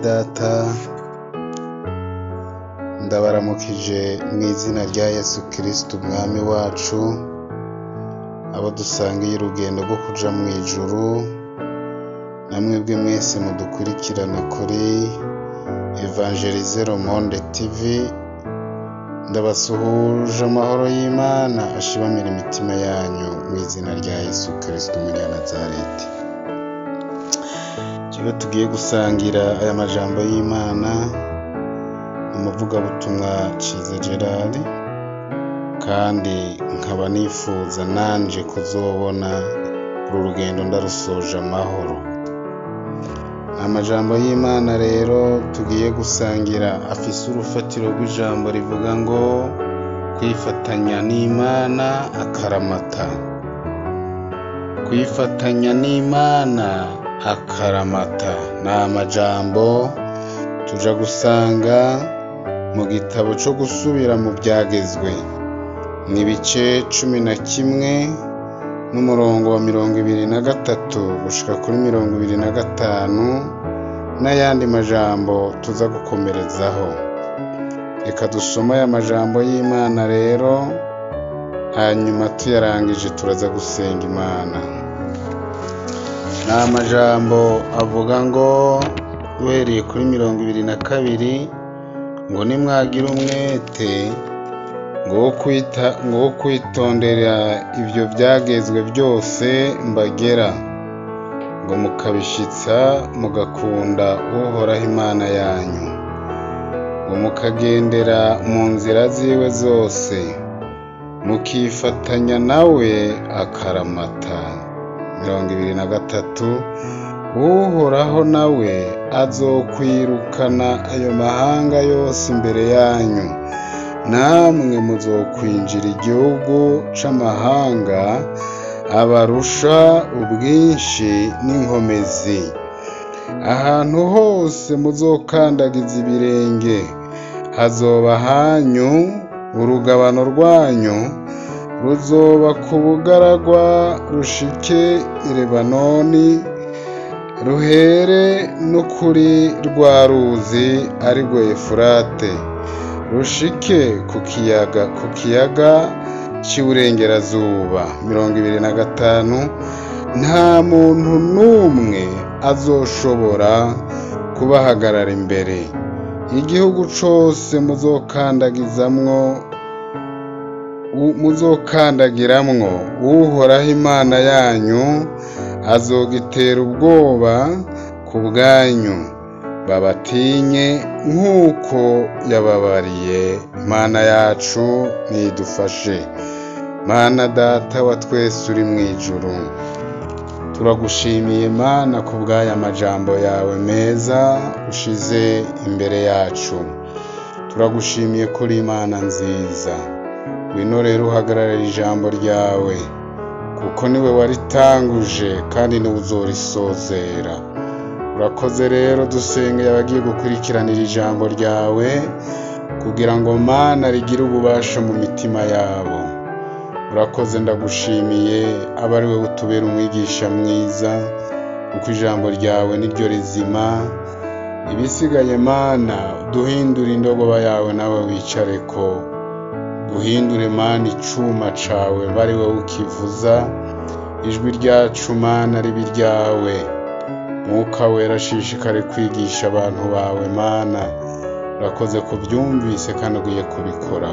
Data, ndabaramukije mu izina rya Yesu Kristo Umwami wacu, abo dusangiye urugendo rwo kuja mu ijuru, na mwebwe mwese mudukurikirana kuri Evangelize Le Monde TV, ndabasuhuje amahoro y'Imana ashibamira imitima yanyu mu izina rya Yesu Kristo Umunyanazareti. Jewe tugiye gusangira aya majambo y'Imana, umuvugabutumwa Ciza Gerard, kandi nkaba nifuza nanje kuzobona uru rugendo ndarusoje amahoro. Amajambo y'Imana rero tugiye gusangira afise urufatiro rw'ijambo rivuga ngo kwifatanya n'Imana akaramata. Kwifatanya n'Imana akaramata ni amajambo tuja gusanga mu gitabo co gusubira mu vyagezwe, ni ibice 11 n'umurongo wa 23 gushika kuri 25 n'ayandi majambo tuza gukomerezaho. Reka dusome aya majambo y'Imana rero, hanyuma tuyarangije turaza gusenga Imana. Ni amajambo avuga ngo uhereye kuri 22 ngo nimwagira umwete ngo wo kwitondera ivyo vyagezwe byose mbagera, ngo mukabishitsa mugakunda Uhoraho Imana yanyu, ngo mukagendera mu nzira ziwe zose, mukifatanya nawe akaramata. 23 Uhoraho nawe azokwirukana ayo mahanga yose imbere yanyu, namwe muzokwinjira igihugu c'amahanga abarusha ubwinshi n'inkomezi. Ahantu hose muzokandagiza ibirenge hazoba hanyu, urugabano rwanyu ruzoba ku bugaragwa rushike i Lebanoni, ruhere no kuri rwa ruzi arirwo Efurate, rushike ku kiyaga c'iburengerazuba. 25 Nta muntu n'umwe azoshobora kubahagarara imbere. Igihugu cose muzokandagiramwo Uhoraho Imana yanyu azogitera ubwoba ku bwanyu, babatinye nk'uko yababariye. Imana yacu nidufashe. Mana Data wa twese uri mu ijuru, turagushimiye Mana ku bw'aya majambo yawe meza ushize imbere yacu. Turagushimiye kuri Imana nziza. Ngwino rero uhagararire ijambo ryawe, kuko niwe waritanguje kandi niwe uzorisozera. Urakoze rero, dusengeye abagiye gukurikiranira ijambo ryawe, kugira ngo Mana rigire ububasha mu mitima yabo. Urakoze, ndagushimiye, abe ari wewe utubera umwigisha mwiza, kuko ijambo ryawe niryo rizima. Ibisigaye Mana duhindure indogoba yawe nawe wicareko, duhindure Mana icuma cawe bari wewe ukivuza, ijwi ryacu Mana ribe iryawe. Mwuka Wera ashishikare kwigisha abantu bawe Mana. Urakoze kubyumvise kandi ugiye kubikora.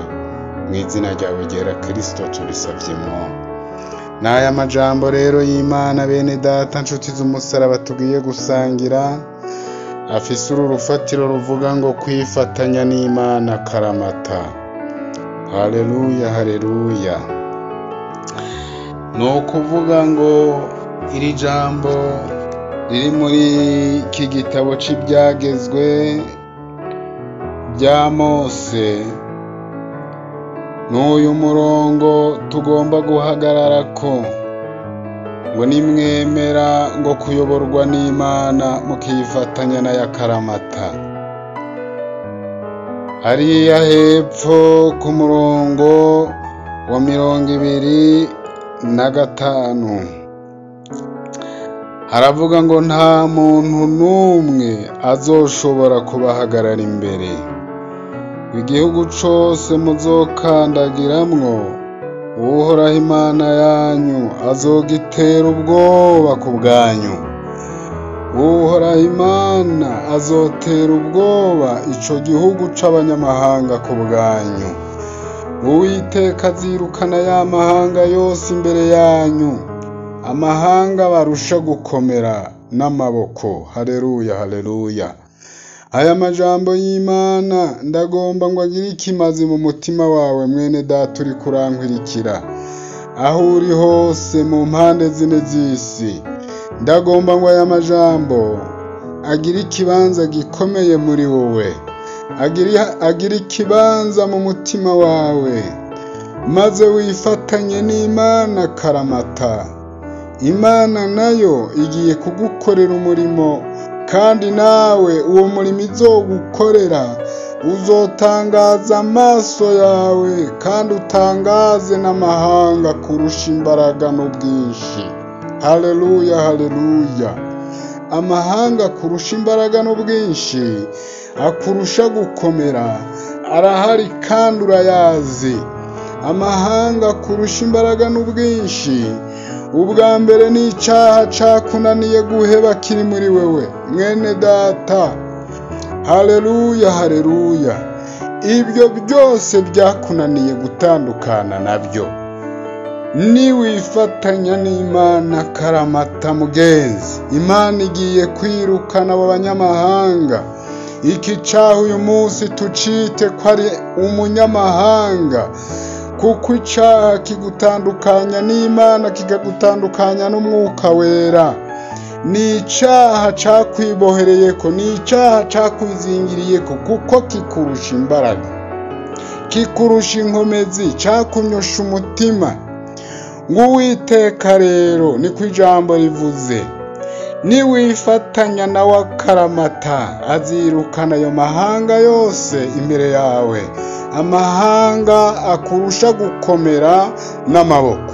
Mu izina ryawe ryera Kristo tubisavyemo. N'aya majambo rero y'Imana bene Data nshuti z'umusaraba tugiye gusangira, afise uru rufatiro ruvuga ngo kwifatanya n'Imana karamata. Haleluya, haleluya. Ni ukuvuga ngo iri jambo riri muri iki gitabo c'ibyagezwe bya Mose, n'uyu murongo tugomba guhagararako, ngo nimwemera ngo kuyoborwa n'Imana mukifatanya na yakaramata. Hariya hepfo ku murongo wa 25 Haravuga ngo nta muntu n'umwe azoshobora kubahagarara imbere. Igihugu cose muzokandagiramwo, Uhoraho Imana yanyu azogitera ubwoba ku bwanyu. Uhoraho Imana azotera ubwoba ico gihugu c'abanyamahanga ku bwanyu. Uwiteka azirukana ya mahanga yose imbere yanyu, amahanga barusha gukomera n'amaboko. Haleluya, haleluya. Aya majambo y'Imana ndagomba ngo agire ikimazi mu mutima wawe, mwene data uri kurankwirikira, aho uri hose mu mpande zine z'isi. Ndagomba ngo aya majambo agire ikibanza gikomeye muri wowe, agire ikibanza mu mutima wawe, maze wifatanye n'Imana karamata. Imana nayo igiye kugukorera umurimo, kandi nawe uwo murimo izogukorera uzotangaza amaso yawe, kandi utangaze n'amahanga kurusha imbaraga n'ubwinshi. Haleluya, haleluya. Amahanga kurusha imbaraga n'ubwinshi, akurusha gukomera, arahari kandi urayazi. Amahanga kurusha imbaraga n'ubwinshi, ubwa mbere ni icaha cakunaniye guheba kiri muri wewe, mwene data. Haleluya, haleluya. Ibyo byose byakunaniye gutandukana nabyo, niwifatanya n'Imana karamata mugenzi, Imana igiye kwirukana abo banyamahanga. Iki caha uyu munsi tucite ko ari umunyamahanga, kuko icaha kigutandukanya n'Imana, kikagutandukanya n'Umwuka Wera. Ni icaha cakwibohereyeko, ni icaha cakwizingiriyeko, kuko kikurusha imbaraga, kikurusha inkomezi, cakunyosha umutima. Uwiteka rero niko ijambo rivuze, niwifatanya nawe akaramata, azirukana ayo mahanga yose imbere yawe, amahanga akurusha gukomera n'amaboko.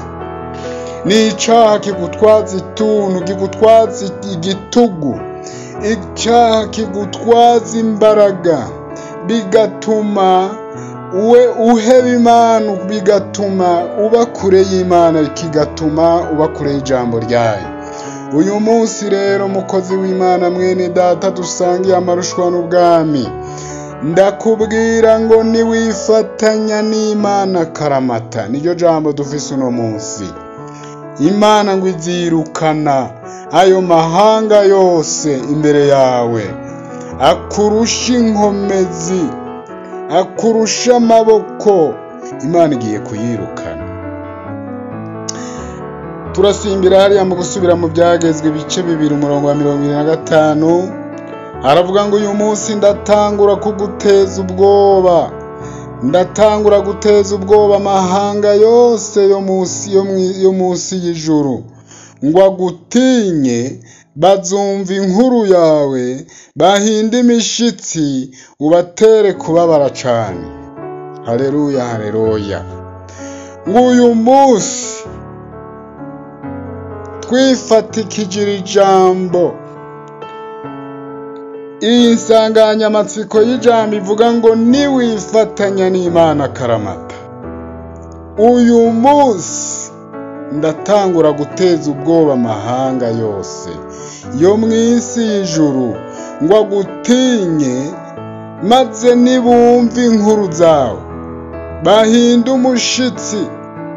Ni icaha kigutwaza ituntu, kigutwaza igitugu, icaha kigutwaza imbaraga, bigatuma we uheba Imana, bigatuma uba kure y'Imana, kigatuma uba kure y'ijambo ryayo. Uyu munsi rero, mukozi w'Imana, mwene data dusangiye amarushwa n'ubwami, ndakubwira ngo niwifatanya n'Imana karamata, niryo jambo dufise uno munsi. Imana ngo izirukana ayo mahanga yose imbere yawe, akurusha inkomezi, akurusha amaboko, Imana igiye kuyirukana. Turasimbira hariya mu gusubira mu Byagezwe ibice 2 umurongo wa 75, aravuga ngo uyu munsi ndatangura kuguteza ubwoba, ndatangura guteza ubwoba amahanga yose yo munsi y'ijuru, ngo agutinye, bazumva inkuru yawe, bahinde imishitsi, ubatere kubabara cane. Haleluya, haleluya. Ngo uyu munsi twifatikije ijambo, iyi nsanganyamatsiko y'ijambo ivuga ngo niwifatanya n'Imana karamata. Uyu munsi ndatangura guteza ubwoba amahanga yose yo mw'isi y'ijuru, ngo agutinye, maze nibumva inkuru zawe bahinde umushitsi,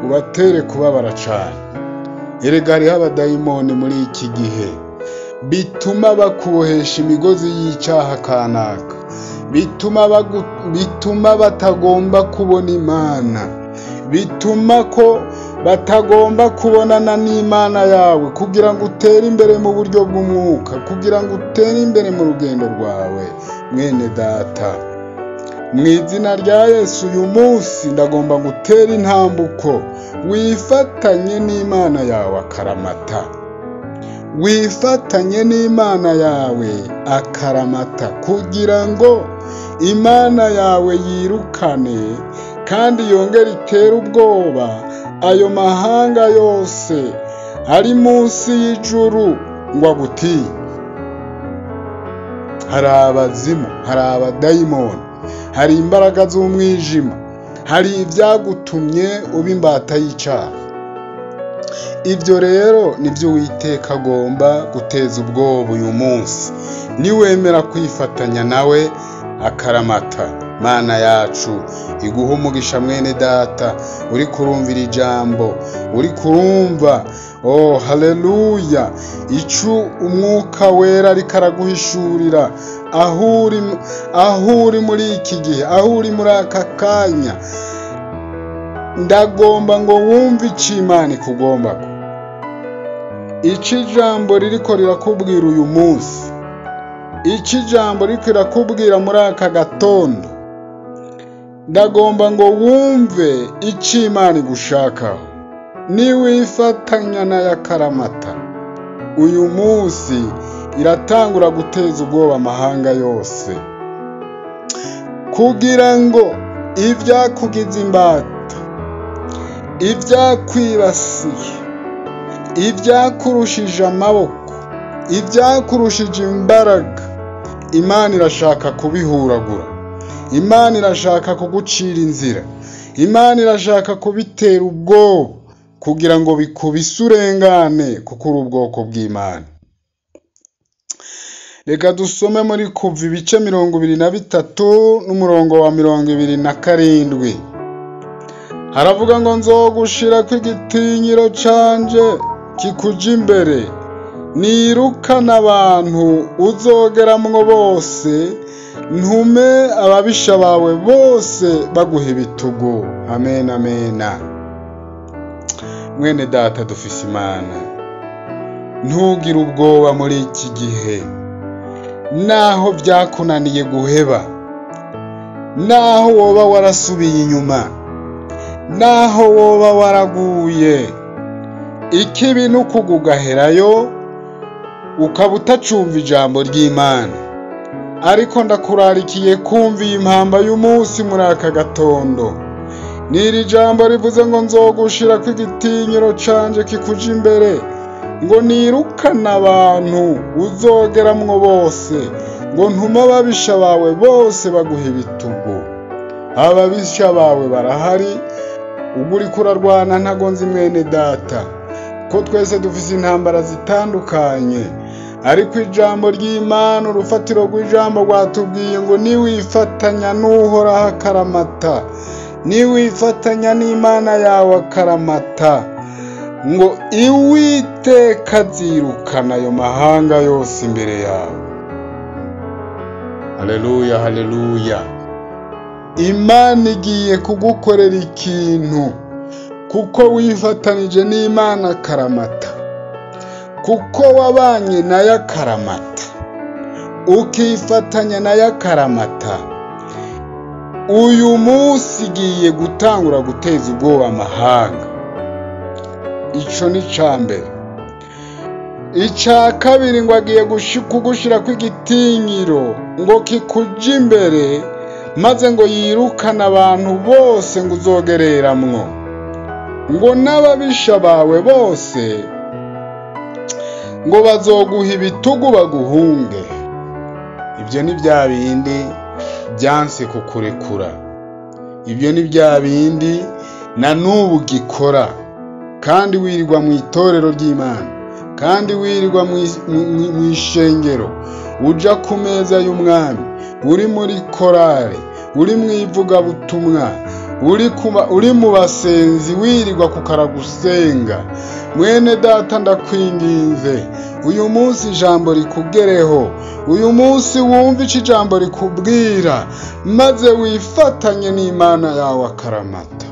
ubatere kubabara cane. Erega hariho abadayimoni muri iki gihe bituma bakubohesha imigozi y'icyaha kanaka, bituma batagomba kubona Imana, bituma ko batagomba kubonana n'Imana yawe, kugira ngo utere imbere mu buryo bw'umwuka, kugira ngo utere imbere mu rugendo rwawe, mwene data. Mu izina rya Yesu uyu munsi ndagomba gutera intambuko, wifatanye n'Imana yawe akaramata, wifatanye n'Imana yawe akaramata, kugira ngo Imana yawe yirukane kandi yongere itere ubwoba ayo mahanga yose ari munsi y'ijuru. ngo agutinye. Hari abazimu, hari abadayimoni, hari imbaraga z'umwijima, hari ibyagutumye uba imbata y'icyaha. Ibyo rero nibyo Uwiteka agomba guteza ubwoba uyu munsi, niwemera kwifatanya nawe akaramata. Mana yacu iguha umugisha mwene data uri kurumvira ijambo, uri kurumva, oh haleluya, icu umwuka wera ariko araguhishurira aho uri muri iki gihe, aho uri muri aka kanya. Ndagomba ngo wumve icyo Imana ikugombako, icyo ijambo ririko rirakubwira uyu munsi, icyo ijambo ririko rirakubwira muri aka gatondo. Ndagomba ngo wumve icyo Imana igushakaho. Niwifatanya na yakaramata uyu munsi, iratangura guteza ubwoba amahanga yose, kugira ngo ibyakugize imbata, ibyakwibasiye, ibyakurushije amaboko, ibyakurushije imbaraga, Imana irashaka kubihuragura. Imana irashaka kugucira inzira. Imana irashaka kubitera ubwoba kugira ngo bikubise urengane, kuko uri ubwoko bw'Imana. Reka dusome muri Kuva ibice 23 n'umurongo wa 27. Haravuga ngo nzogushirako igitinyiro canje kikuja imbere, nirukana abantu uzogeramwo bose, ntume ababisha bawe bose baguha ibitugu. Amen, amena. Mwene data dufise Imana, ntugire ubwoba muri iki gihe, naho byakunaniye guheba, naho woba warasubiye inyuma, naho woba waraguye, ikibi n'ukugugaherayo ukaba utacumva ijambo ry'Imana. Ariko ndakurarikiye kumva iyi mpamba y'umunsi muri aka gatondo. N'iri jambo rivuze ngo nzogushirako igitinyiro canje kikuja imbere, ngo nirukane abantu uzogeramwo bose, ngo ntume ababisha bawe bose baguha ibitugu. Ababisha bawe barahari, ubwo uriko urarwana ntagonze mwene data, ko twese dufise intambara zitandukanye. Ariko ijambo ry'Imana, urufatiro rw'ijambo rwatubwiye ngo niwifatanya n'Uhoraho akaramata, niwifatanya n'Imana yawe akaramata, ngo Uwiteka azirukana ayo mahanga yose imbere yawe. Haleluya, haleluya. Imana igiye kugukorera ikintu kuko wifatanije n'Imana akaramata, kuko wabanye nayo akaramata, ukifatanya nayo akaramata. Uyu munsi igiye gutangura guteza ubwoba amahanga. Ico ni icambere. Ica kabiri, ngo agiye kugushirako igitinyiro ngo kikuja imbere, maze ngo yirukane abantu bose ngo uzogereramwo, ngo n'ababisha bawe bose ngo bazoguha ibitugu baguhunge. Ibyo ni bya bindi byanse kukurekura, ibyo ni bya bindi na n'ubu gikora, kandi wirirwa mu itorero ry'Imana, kandi wirirwa mu ishengero, uja ku meza y'umwami, uri muri korale, uri mu ivugabutumwa, uri mu basenzi, wirirwa kukaragusenga. Mwene data ndakwinginze, uyu munsi ijambo rikugereho, uyu munsi wumve ico ijambo rikubwira, maze wifatanye n'Imana yawe akaramata.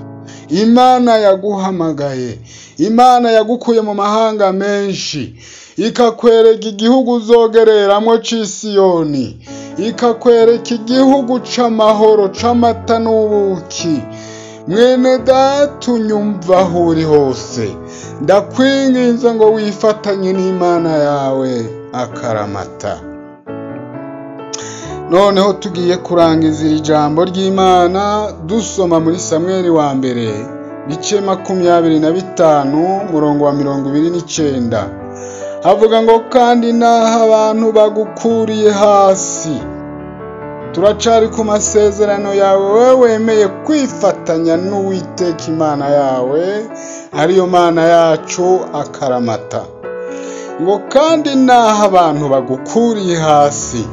Imana yaguhamagaye, Imana yagukuye mu mahanga menshi, ikakwereka igihugu uzogereramwo c'Isiyoni, ikakwereka igihugu c'amahoro, c'amata n'ubuki. Mwene data unyumva aho uri hose, ndakwinginze ngo wifatanye n'Imana yawe akaramata. Noneho tugiye kurangiza iri jambo ry'Imana dusoma muri Samweli wa mbere bice 25 murongo wa 29. Havuga ngo kandi naho abantu bagukuriye hasi, turacari ku masezerano yawe, wewe wemeye kwifatanya n'Uwiteka Imana yawe, ariyo Mana yacu akaramata. Ngo kandi naho abantu bagukuriye hasi,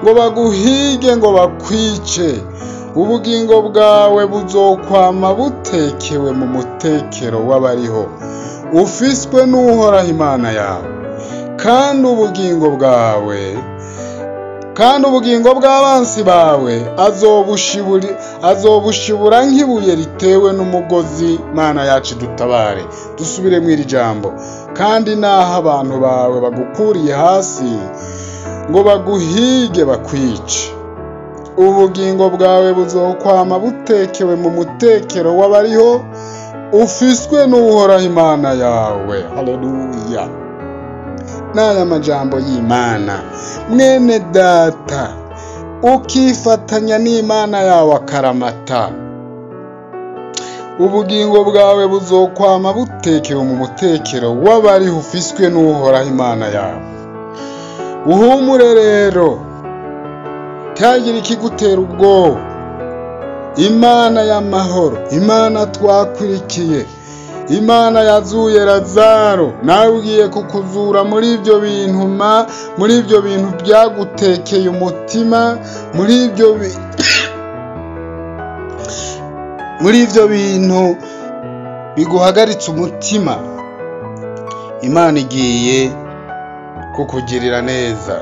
ngo baguhige ngo bakwice, ubugingo bwawe buzokwama butekewe mu mutekero w'abariho, ufiswe n'Uhoraho Imana yawe. Kandi ubugingo bwawe, kandi ubugingo bw'abansi bawe azobushibura nk'ibuye ritewe n'umugozi. Mana yacu dutabare. Dusubire mu iri jambo. Kandi naho abantu bawe bagukuriye hasi, ngo baguhige bakwice, ubugingo bwawe buzokwama butekewe mu mutekero w'abariho, ufiswe n'Uhoraho Imana yawe. Haleluya. N'aya majambo y'Imana, mwene data, ukifatanya n'Imana yawe akaramata, ubugingo bwawe buzokwama butekewe mu mutekero w'abariho, ufiswe n'Uhoraho Imana yawe. Uhumure rero, ntihagire ikigutera ubwoba. Imana y'amahoro, Imana twakurikiye, Imana yazuye Lazaro, nawe ugiye kukuzura muri ibyo bintu muri ibyo bintu byagutekeye umutima, muri ibyo bintu biguhagaritse umutima. Imana igiye kukugirira neza.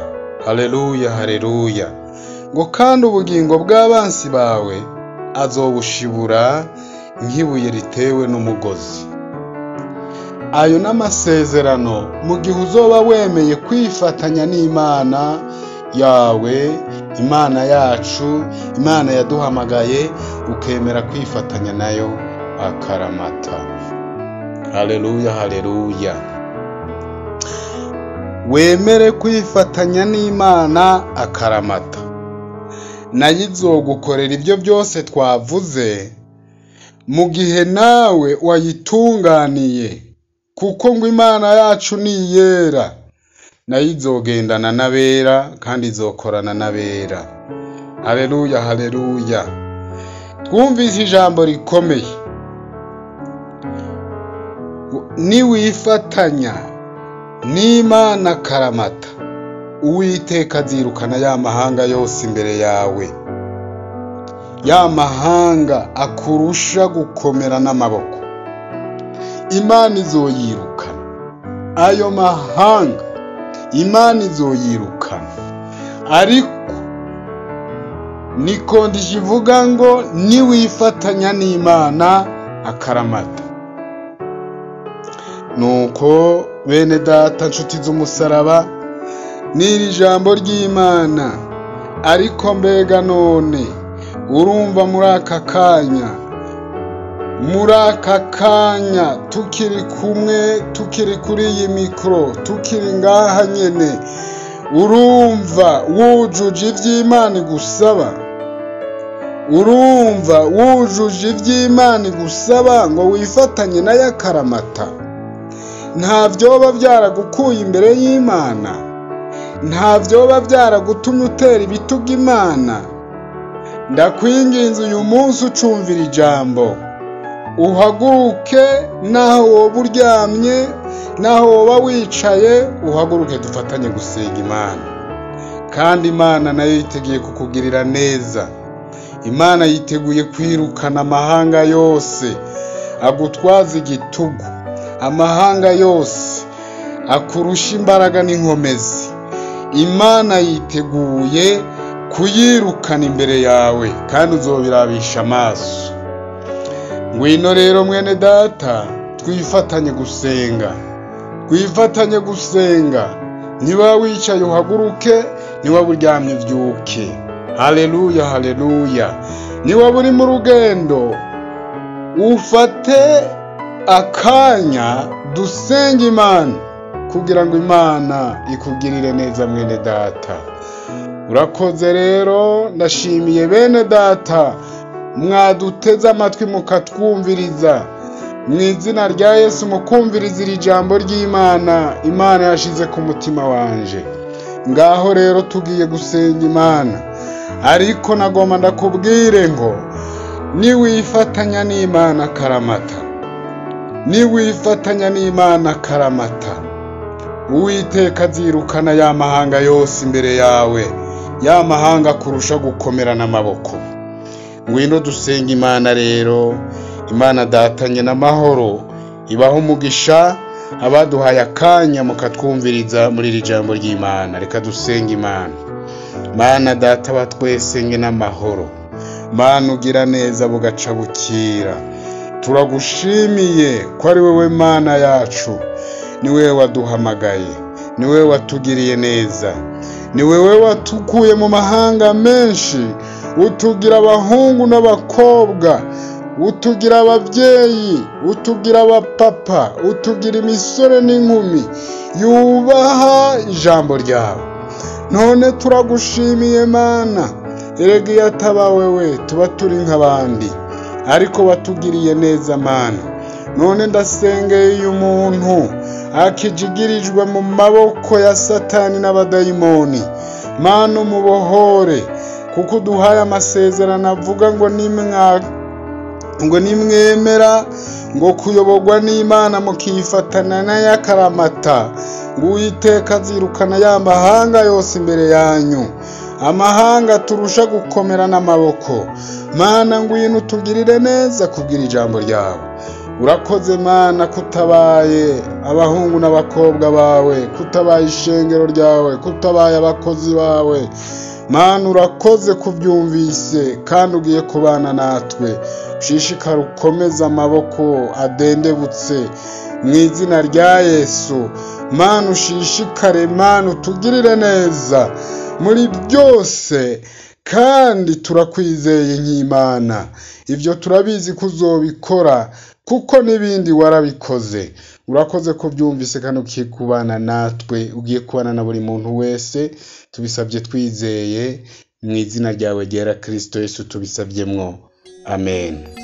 Haleluya, haleluya. Ngo kandi ubugingo bw'abansi bawe azobushibura nk'ibuye ritewe n'umugozi. Ayo n'amasezerano mu gihe uzoba wemeye kwifatanya n'Imana yawe, Imana yacu, Imana yaduhamagaye, ukemera kwifatanya nayo akaramata. Haleluya, haleluya. Wemere kwifatanya n'Imana akaramata, nayo izogukorera ibyo byose twavuze, mu gihe nawe wayitunganiye, kuko ngo Imana yacu ni iyera, nayo izogendana n'abera kandi izokorana n'abera. Haleluya, haleluya. Twumvise ijambo rikomeye. Niwifatanya n'Imana karamata, Uwiteka azirukana ya mahanga yose imbere yawe, ya mahanga akurusha gukomera n'amaboko. Imana izoyirukana ayo mahanga, Imana izoyirukana. Ariko nikondisha ivuga ngo niwifatanya n'Imana akaramata. Nuko bene data, nshuti z'umusaraba, n'iri jambo ry'Imana. Ariko mbega none urumva muri aka kanya, tukiri kumwe, tukiri kuri iyi mikoro, tukiri ngaha nyene, urumva wujuje ivy'Imana igusaba? Urumva wujuje ivy'Imana igusaba ngo wifatanye nayo akaramata? Nta vyoba byaragukuye imbere y'Imana? Nta vyoba byaragutumye utera ibitugu Imana? Ndakwinginze uyu munsi ucumvira ijambo, uhaguruke naho woba uryamye, naho woba wicaye, uhaguruke dufatanye gusenga Imana. Kandi Imana nayo yiteguye kukugirira neza. Imana yiteguye kwirukana amahanga yose agutwaza igitugu, amahanga yose akurusha imbaraga n'inkomezi. Imana yiteguye kuyirukana imbere yawe, kandi uzobirabisha amaso. Ngwino rero mwene data, twifatanye gusenga, twifatanye gusenga. Niba wicaye uhaguruke, niba uryamye ubyuke. Haleluya, haleluya. Niba uri mu rugendo, ufate akanya dusenge Imana, kugira ngo Imana ikugirire neza mwene data. Urakoze rero, ndashimiye bene data mwaduteze amatwi mukatwumviriza. Mu izina rya Yesu, mukumviriza iri jambo ry'Imana Imana yashize ku mutima wanje. Ngaho rero tugiye gusenga Imana, ariko nagomba ndakubwire ngo niwifatanya n'Imana karamata, niwifatanya n'Imana karamata, Uwiteka azirukana ya mahanga yose imbere yawe, ya mahanga kurusha gukomera n'amaboko. Ngwino dusenga Imana rero. Imana datanye n'amahoro ibaho umugisha abaduhaye akanya mukatwumviriza muri iri jambo ry'Imana. Reka dusenga Imana. Mana data wa twese nge n'amahoro, Mana ugira neza bugaca bukira, turagushimiye ko ari wowe Mana yacu, ni wewe waduhamagaye, ni wewe watugiriye neza, ni wewe watukuye mu mahanga menshi, utugira abahungu n'abakobwa, utugira ababyeyi, utugira abapapa, utugira imisore n'inkumi yubaha ijambo ryawe. None turagushimiye Mana, erega iyo ataba wewe tuba turi nk'abandi, ariko watugiriye neza Mana. None ndasengeye uyu muntu akijigirijwe mu maboko ya Satani n'abadayimoni, Mana umubohore, kuko uduhaye amasezerano avuga ngo ngo nimwemera ngo kuyoborwa n'Imana mukifatana n'ayakaramata, ngo Uwiteka azirukana ya mahanga yose imbere yanyu, amahanga turusha gukomera n'amaboko. Mana ngwino utugirire neza kubwira ijambo ryawe. Urakoze Mana kutabaye abahungu n'abakobwa bawe, kutabaye ishengero ryawe, kutabaye abakozi bawe. Mana urakoze kubyumvise kandi ugiye kubana natwe. Ushishikare ukomeze amaboko adendebutse mu izina rya Yesu. Mana ushishikare, Mana utugirire neza muri byose, kandi turakwizeye nk'Imana. Ibyo turabizi ko uzobikora, kuko n'ibindi warabikoze. Urakoze ko byumvise kandi ugiye kubana natwe, ugiye kubana na buri muntu wese. Tubisabye twizeye mu izina ryawe ryera Kristo Yesu tubisabyemwo, amen.